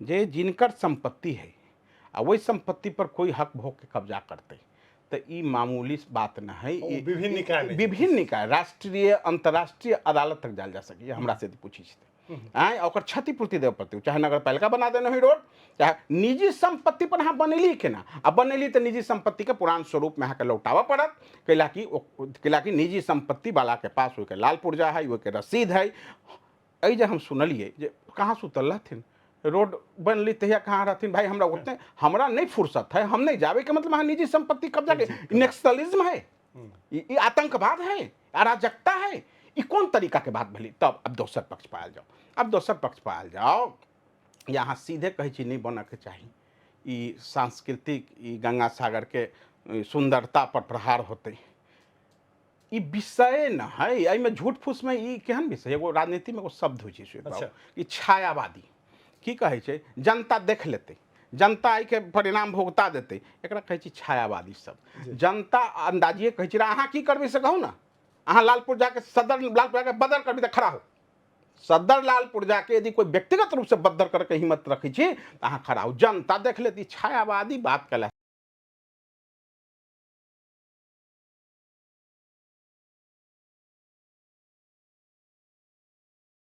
जे जिनकर सम्पत्ति है आ ओहि सम्पत्ति पर कोई हक भोग के कब्जा करतै, तऽ ई मामूली बात न है। ओ विभिन्न निकाय मे। विभिन्न निकाय, राष्ट्रीय अंतर्राष्ट्रीय अदालत तक जायल जा सकैए हमरा से यदि पूछै छी तऽ। आँय, ओकर क्षतिपूर्ति देबऽ पड़तै, चाहे नगरपालिका बना देने होइ रोड, चाहे निजी सम्पत्ति पर अहाँ बनेली केना, आ बनेली तऽ निजी सम्पत्तिके पुरान स्वरूपमे अहाँके लौटाबऽ पड़त, कैला कि निजी सम्पत्ति वालाके पास ओहिके लाल पुर्जा है, ओहिके रसीद है। एहि जे हम सुनलियै जे कहाँ सुतल रहथिन, रोड बनली तहिया कहाँ रहथिन भाई, हमरा ओते हमरा नहीं फुर्सत है, हम नहीं जावे के मतलब अहाँ निजी संपत्ति कब्जा के नेक्सलिज्म है, ई आतंकवाद है, अराजकता है, ई कोन तरीका के बात भेली। तब अब दोसर पक्ष पर आयल जाओ, अब दोसर पक्ष पर आयल जाओ, या अहाँ सीधे कहै छी नहीं बनऽ के चाही, ई सांस्कृतिक ई गंगा सागर के सुंदरता पर प्रहार होतै, ई विषय न है, एहिमे झूठ फूसमे ई केहन विषय। एगो राजनीतिमे एगो शब्द होइ छै श्वेत बाबू, ई छायावादी की कहै छै, जनता देख लेतै, जनता एहिके परिणाम भुगता देतै, एकरा कहै छै छायावादी शब्द। जनता अंदाजिए कहै छै, अहाँ की करबै से कहू ने, अहाँ लालपुर जाके सदर लालपुर जाके बदर करबै तऽ खड़ा हो, सदर लालपुर जाके यदि कोई व्यक्तिगत रूप से बदर करके हिम्मत रखै छी तऽ अहाँ खड़ा हो, जनता देख लेत, ई छायावादी बात कला।